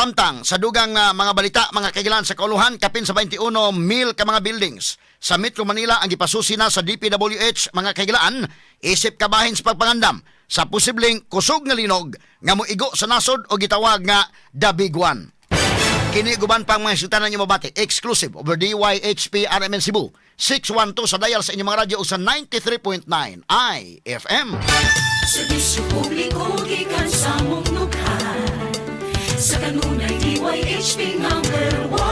Samtang sa dugang mga balita, mga kahigalaan, sa kauluhan, kapin sa 21 mil ka mga buildings sa Metro Manila ang gipasusi na sa DPWH, mga kahigalaan, isip kabahin sa pagpangandam sa posibleng kusog nga linog nga moigo sa nasod o gitawag nga The Big One. Kini guban pang mga hisgutan ninyo mabati exclusive over DYHP RMN Cebu 612 sa dial sa inyong mga radyo o sa 93.9 IFM. Serbisyo publiko gikan sa mong nukhan. Sa kanunay, DYHP number 1.